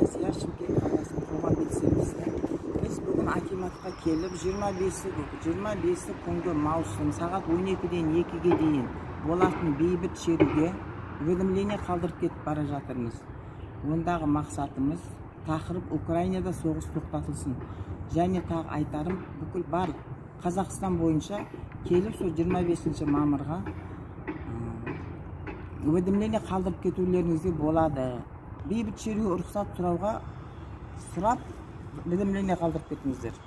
Әсия, Шымкент қаласының қоғам белсендісі. Біз бүгін акиматқа келіп, 25 күнгі маусым сағат 12-ден 2-ге дейін болатын бейбіт шеруге уведомление қалдырып кетіп бара жатырмыз. Ондағы мақсатымыз, тақырып: Украинада соғыс тоқтатылсын. Және тағы айтарым, бүкіл барлық Қазақстан бойынша келіп, сол 25 мамырға уведомление қалдырып кетулеріңізге болады. Бейбіт шеруге рұқсат сұрауға сұрап, уведомление қалдырып кетіңіздер.